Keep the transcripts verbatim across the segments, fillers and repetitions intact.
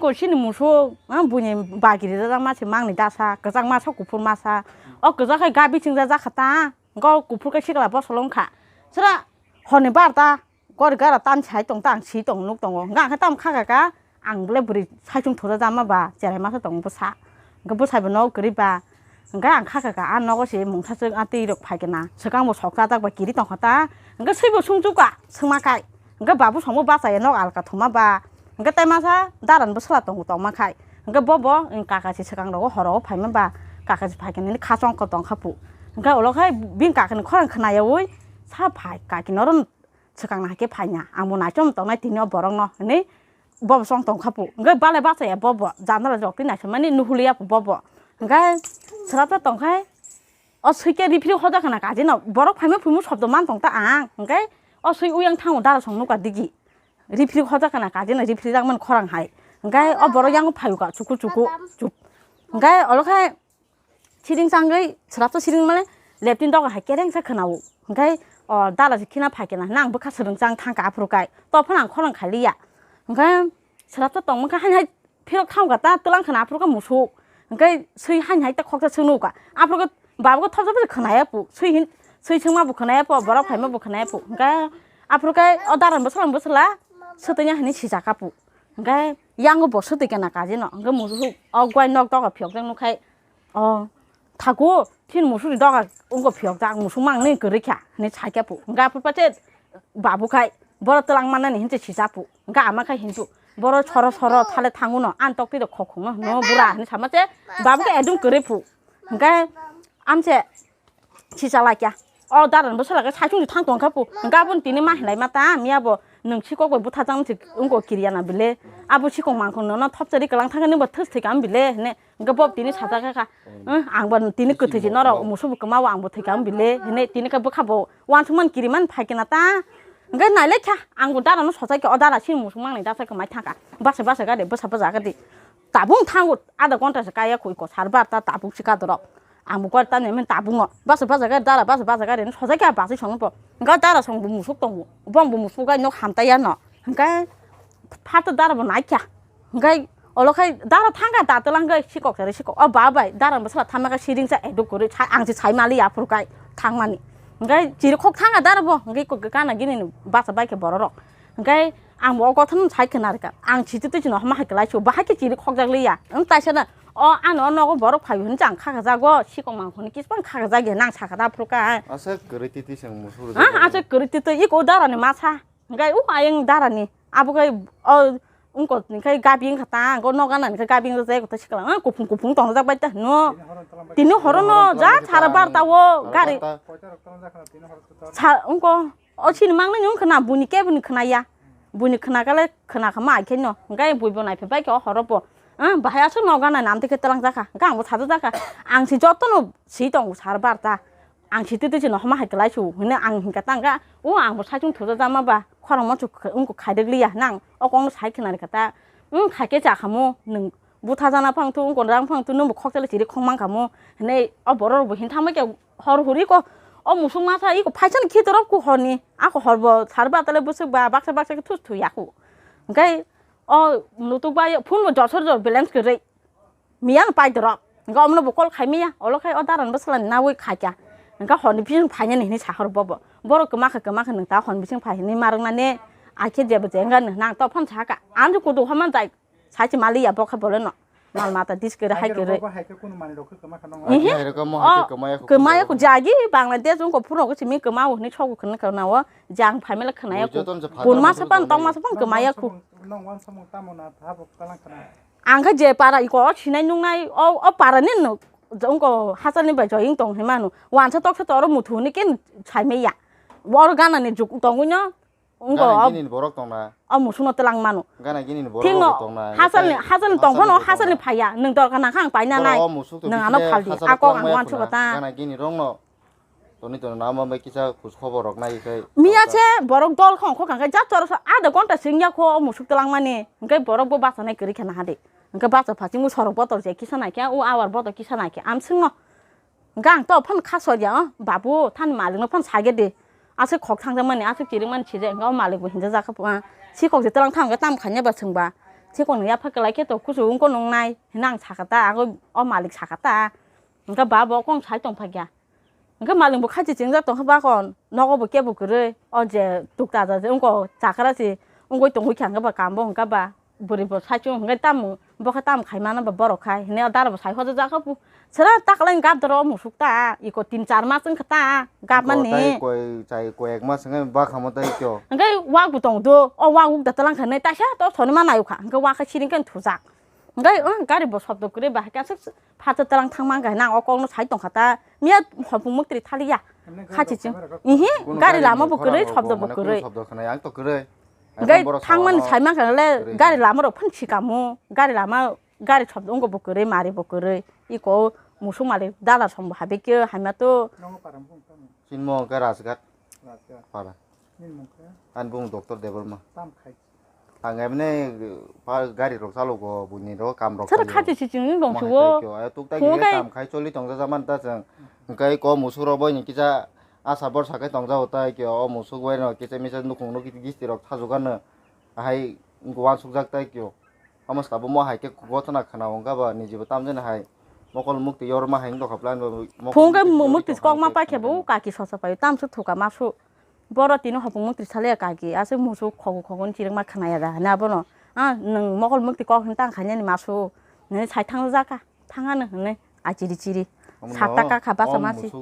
Bo chini musuk, ah, buini bagi rijak ma se mangni dasa, kwchak masa, kuphur masa. O kwchak hai gabi chwngjak jakha ta, hwnkhe o kuphur khe sikla bosolo wngkha. Sra horni barta, gori gara tan sai tong ta, ang si tong nuk tongo. Hwnkhe ang khe tamo kha kha ka, ang bole bwrwi saichung thura jama ba, cherai masa tong bwsa. Hwnkhe bwsai bo nok kwrwi ba, Hwnkhe ang kha kha kha, a nogo se mungsa chwng a twi rok phai khe na, swkang bo sok chajak ba kiri tong kha ta, hwnkhe swi bo sung chuk ka, swngma kai, hwnkhe babu song bo bachai ya nok alka thuma ba, hwnkhe tai masa daran bwsala tongo tongma khai, hwnkhe bo bo kaka se swkang rogo horo o phai ma ba, kaka se phai khe nini kha chong khe tong kha pu, hwnkhe ulo khai bini kaka ni khorang khna yaui sa phai kaki noro swkang na hai khe phai na, ang bo naichom tong nai tini o borok no hinui. Bobo chong tong kha pu. Hwnkhe balai bachaya bobo. Janala jok twi naisingmani nuhuli ya pu bobo. Hwnkhe swrapsa tong khai, o swi khe riphi hoja khna kaji no. Borok phaima phuimu shobdo man tong ta ang. Hwnkhe o swi uyang thango dara song nukha digi. Riphi hoja khna kaji no, riphi jak man khorang hai. Hwnkhe o borok yang phai kha chuku chuku. Chup. Hwnkhe olo khai Siring changwi swrapsa siring mane leptin doga hai kerengsa khwnao. Hwnkhe o dara se khina phai khe na, hwnkhe ang bwkha swrwng chang thang kha aphuru kai. To phano ang khorang khai liya. Hwnkhe swrapsa tongma khe haini hai phirok thang kha ta twlang khna aphuru khe musuk. Hwnkhe swi haini hai ta khoksa swngo ka. Aphuru khe baba khe thopsa phasa khwnaya pu. Swi hin swi swngma bo khwnaya pu, borok phaima bo khwnaya pu. Hwnkhe aphuru khe o dara bwsala bwsala swtwngya hinwi sijak kha pu. Hwnkhe yango bo swtwi khe na kaji no. Hwnkhe musuk o guai nok doga phiyok jak nukhai. O thaku, chini musuk ni doga wngkha phiyokjak, musuk mang nini kwrwi kha hinwi sai khe pu. Hwnkhe aphuru pache babu khai, boro twlang mannani hinwi sijak pu. Hwnkhe ama khai hinwi pu, boro soro soro thale thangu no, ani tok twi rok khokhong no hwno bura hinwi sama se, babu khe ekdom kwrwi pu. Hwnkhe amse Sichalai kya. O daran bwsala khe saichung di thang tong kha pu. Hwnkhe aboni tini ma hinlai ma ta, miya bo nwng sikok bai bwtha jang se wngko kiriya na bile. Abo sikok mangkho nono thopchari kwlang thang khe nwng bo thwk thwi kha bile hine. Hwnkhe bo tini sajak kha kha. Ang bo tini kwthwi si norok musu bo kwma o ang bo thwi kha bile hine. Tini khe bwkha bo uansuk man kiri man phai khe na ta. Hwnkhe nailai kha ang bo dara no sochai khe o dara sini musu mang nai da sai khe mai thang kha. Basa basa gari bwsa bwsa gari. Tabung thango adha ghonta se kaya kho iko sar bar ta tabuk se kadorok. Ang bo kor ta neme tabungo. Basa basa gari dara basa basa gari no sojai khe basa song bo. Hwnkhe dara song bo musuk tongo. Bong bo musuk gai nok hamta ya no. Hwnkhe phato dara bo nai kha. Hwnkhe olo khai dara thang kha da twlang gai sikok sari sikok. O ba bai dara bwsala thamma khe siring sa eduk kwrwi sa ang se sai mali aphuru kai thang mani. Hwnkhe chiri khok thang kha dara bo. Hwnkhe ko gana gini ni basa bai khe bororok. Hwnkhe ang bo o kotha no sai khna rwkha. Ang sitwi twi chwng no hama hai kwlai su, bahai khe chiri khokjak liya. Wng taisa na, o ano o nogo borok phai hwn chang kha kha jago, sikok mang hwn kis bang kha kha jagi nang sakha da phuru ka. Aswk kwrwi twi twi chwng musu rwjak. Ah, aswk kwrwi twi twi iko dara ni masa. Hwnkhe u ayang dara ni. Abo khai o wngko ni khai gabi wngkha ta, ang o nogo nani khai gabi wngkha ta, eko ta sikla, ah, kuphung kuphung tong jak bai ta hwno. Tini horo no ja sara barta o gari. Sa wngko. O chini mangnani wng khna, buini keboni khna ya. Buini khna kale khna kha ma ai khe no. Hwnkhe bui bo nai phai bai khe o horo bo. Ah, bahai aswk no gana nam twi khe twlang jakha. Hwnkhe ang bo sajak jakha. Ang se joto no si tongo sar bar ta. Ang si twi twi se no hama hai kwlai su. Hwnwi ang hinkha ta hwnkhe o ang bo saichung thuja jama ba. Khorang mo chuk wng kho khai rwk liya hwnwi ang o kok no sai khna rwkha ta. Wng khai khe cha kha mo nwng butha jana phang thu, wng kho rang phang thu, nwng bo khok chala chiri khok mang kha mo. Hwnwi o borok rok bo hin thang bai khe Hor huri ko, o musuk masa iko phaisani khitorop ko horni, ako horbo sar ba tale bwswk ba baksa baksa khe thus thu yaku. Hwnkhe o nutuk bai phone bo jor sor jor balance kwrwi. Miyang pai dorop. Hwnkhe omono bo call khai maya, olo khai o daran bwsala ni nawi khaikha. Hwnkhe horni bising phainani hinwi sahor bobo. Borok kwma khe kwma khe nwng ta horni bising phai hinwi ma rwknani. Akhe jebo je wngkha nwng nang to phone saka. Ang je kudu hama jai. Sai se mali ya bokha bole no. Mal mata dis kere hai kere. Ihi. Hai rok mo hai khe kwmaya kho. Kwmaya kho jagi Bangladesh ungko phuro ko simi kwma o hini sogo khna khna o jang phaimela khna ya ko. Kun masa pan tong masa pan kwmaya kho. Ang kha je para iko o sinai nungnai o, o para ni no ungko hasal ni bai joying tong himanu. Wansa toksa to oro muthu ni ken sai me ya. Oro gana ni juk tongwi no. Ungko gana gini ni borok tongna. O musukno twlang mano. Gana gini ni borok thikno rok tongna. Hasalni, hasalni tongphano hasalni phaiya. Nwng dorkar nangkha ang paina nai. Nwng ano phaldi. A kok ang uansukha ta. Gana gini rokno. Toni tono nama bai kisa khus khobor rok nai khai. Miya se borok dol khong khokang khai jat choro sa adha ghonta singya kho o musuk twlang mani. Hwnkhe borok bo bachanai kwrwi khe naha de. Hwnkhe bacha phachingbo sorok botol je kisa naikhe o awar botol kisa naikhe am swngno. Hwnkhe ang to phano kha sor ya, o babu, thani malikno phano sa khe di. Aswk khok thangjakmani, aswk chirikmani sijak, hwnkhe o malikbo hinjak jak kha pho, ah, sikok je twlang thang khe tamo khaina ba chwngba. Chikon ya pha kwlai khe to kusu wngko nungnai hwnwi ang sakha ta, agwi o malik sakha ta. Hwnkhe ba bo kong sai tong phakya. Hwnkhe malik bo khachi chingjak tongkha bakon, nogo bo kebo kwrwi, o je tukta da je wngko chakra se wngwi tongwi kha hwnkhe ba kam bo hwnkha ba. Bwrwi bo sai chwng hwnkhe tamo, bo khe tamo khai mano ba borok khai, hwnwi o dara bo sai hojajakha, "Sera ta kwlai gap doro musuk ta, iko tin char mas wngkha ta, gap mani." Koi, chai koi ek mas wngkha bakha mo tai kyo. Hwnkhe wak bo tong do, o wak uk da twlang kha nai, taisa to soni ma nayok kha, hwnkhe wak khe siring khe thujak. Hwnkhe, "Oh, gari bo sobdo kwrwi ba, hwnkhe aswk phatsa twlang thangma wngkha," hwnwi ang o kokno sai tongkha ta, miya hopung muktri thaliya. Khachi chwng. Ihi, gari lama bo kwrwi, sobdo bo kwrwi. Sobdo khwnai ang to kwrwi. Hwnkhe thangmani sai mankha le gari lama rok phano sikamo, gari lama, gari sobdo wngkha bo kwrwi, mari bo kwrwi. Iko musuk malik dala song bo habikhe haima to. Chinmo hwnkhe Rajghat. Para. Ani bung Doctor Debbarma. Ang emne pa gari rok chalogo, buini ro kam rok. Sir khachi si chwng dong sugo. Tuktai kam khai choli tongjaja man ta chwng. Hwnkhe ko musuk rok boini kisa asa borsa khe tongjago tai kyo, o musuk bai no kisa misa nukhung no gisti rok thajugano. Ahai wansukjak tai kyo. Omo sabo mo hai khe gotona khna wngkha ba niji bo tamjani hai mokol mukti yorma hai wngtokha plan bo. Phung khe mukti kok ma paikhe bo kaki sosa pai tamsuk thuka masu. Boro tini hopung mukti sale kaki aswk musuk khogo khogo ni chirikma khnaya da hwnwi abono. Ah, nwng mokol mukti kok hwn tang khainani masu. Nini sai thang jakha, thangano hwnwi achiri chiri. Sakta kakha basa masi.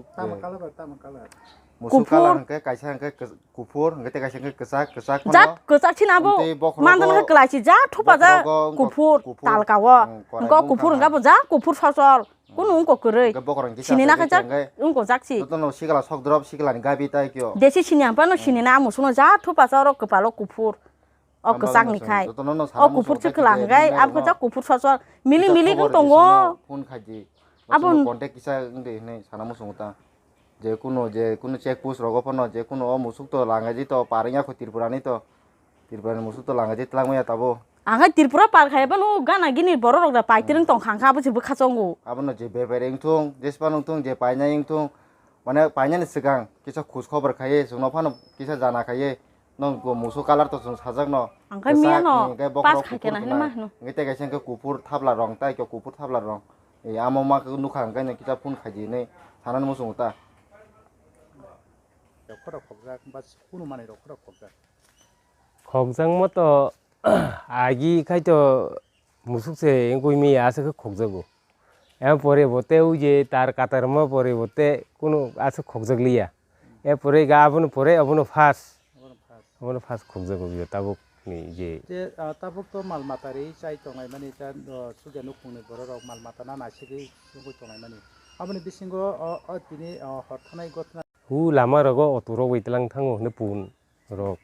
Musuk colour hwnkhe kaisa hwnkhe kuphur, hwnkhe tei kaisa hwnkhe kwchak, kwchak phano. Jat kwchak sina bo. Mandal hwnkhe kwlaisi jat thupajak kuphur talka o. Hwnkhe kuphur hwnkhe bo jat kuphur sosol. Kunu wngkha kwrwi. Hwnkhe bokorong kisa sini na khe jak wngkha jak si. Jotono sikla sok drop, sikla ni gabi tai kyo. Desi sini ang phano sini na musukno ja thupa sa oro kwpalo kuphur. O kwchak ni khai. O kuphur sikla hwnkhe abo kwchak kuphur sosol. Mili mili wng tongo. Phone khaidi. Abo contact kisa wngdi hinwi sana musungo ta. Je kunu, je kunu check post rogo phano, je kunu o musuk to langaidi to, parengya kho Tripura ni to. Tripura ni musuk to langaidi twlangmaya tabo. Ang hai Tripura par khai phano gana gini borok rok da paitirwng tong khang kha, abo se bwkha chongo. Abono je bebere wngthung, jespa wngthung, je painai wngthung, mane painani swkang kisa khoj khobor khaiwi chwngno phano kisa jana khaiwi, nwng bo musuk colour to chwng sajak no. Ang khai miya no pass khai khe na hinma hino. Hwnkhe tei kaisa hwnkhe kuphur thapla rong, tai khe kuphur thapla rong. E amo ma nukha hwnkhe no kisa phone khaidi hinwi sanani muchungo ta. Khorok khokjak ba kunu manwi rok khorok khokjak. Khokjakma to agi khai to musuk se wngwi maya aswk khe khokjago. Em pore bo tei ui je tar katar ma pore bo tei kunu aswk khokjak liya. E pore ga abono pore abono first. Abono first. Abono first khokjago biyo tabuk ni je. Je, ah, tabuk to mal mata ri chai tongnai mani ta, oh, suja nukhung ni borok rok mal mata na naisik ri sugwi tongnai mani. Aboni bisingo, oh, oh, tini, oh, hor thanai gotna. Hu lama rogo auto rok bai tlang thango hwnwi pun rok.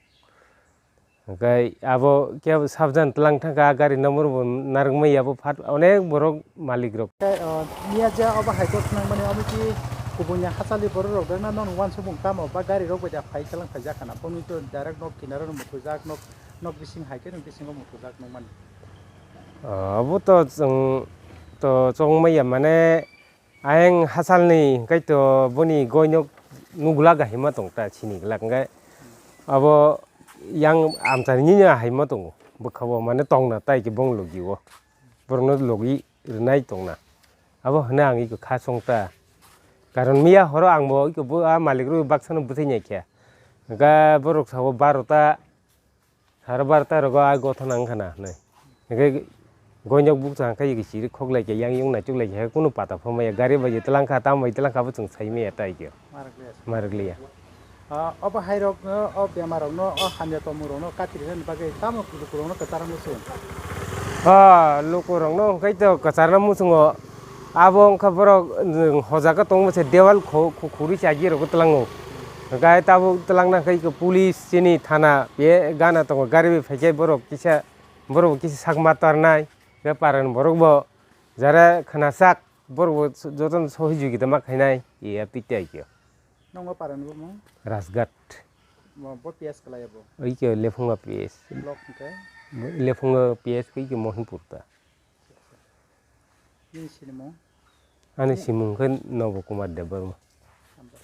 Hwnkhe abo khe sabjan tlang thangkha, gari number bo narwkmaya, abo phat onek borok malik rok. Tei, o, miya je obo hai khe twnangmani, omo khe kubuni hachali borok rok bebak no, nono uansukmung tamo ba gari rok bai da phai tlang phaijak khana, bono to direct nok kinaro no muthujak, nok, nok bising hai khe no bisingo muthujak nukmani. O, abo to chwng to chongmaya mane, ayang hachalni hwnkhe to boni goinok nugla ga hima tong ta sini glak hwnkhe abo yang amchaini no haima tongo bwkha o mane tongna tai khe bong logi o borokno logi rwnai tongna abo hwnwi ang eko kha chong ta karon miya horo ang bo eko bo a malik rok baksa no bwthai nai khe hwnkhe borok sabo barota. Sara barta rogo a gotha nang khana hinwi. Hwnkhe goinok bukcha hwnkhe eki chiri khoklai khe yang yung naichuk lai khe kunu pata pha maya gari bai tlang kha tam bai tlang kha bo chwng sai maya tai khe. Marwk liya. Marwk liya. Ah, obo hai rok no, o bemar rok no, o hamya tongmung rok no kati rwna bagwi tamo luku rok no kwchar muchung. Ah, luku rok no hwnkhe to kwchar no muchungo. Abo wngkha borok, mm, hojaga tongma se dewal khu-, khu-, khuri chagi rokbo tlango. Hwnkhe tabuk tlangna hwnkhe eko police chini thana be gana tongo, gari bai phaikhe borok kisa, borok kisa sakma tarnai, hwnkhe parani borokbo jara khwnasak, borokbo jotono sohijogita ma khainai, ya pitya khe. Nokno parani bumung? Rajghat. Mo, bo P S kwlaiya bo? Oi khe Lephunga P S. Block hwnkhe? Lephunga P S khe Mohinpur ta. Nini sinimung? Ani simung khe Nobo Kumar Debbarma. Hambai.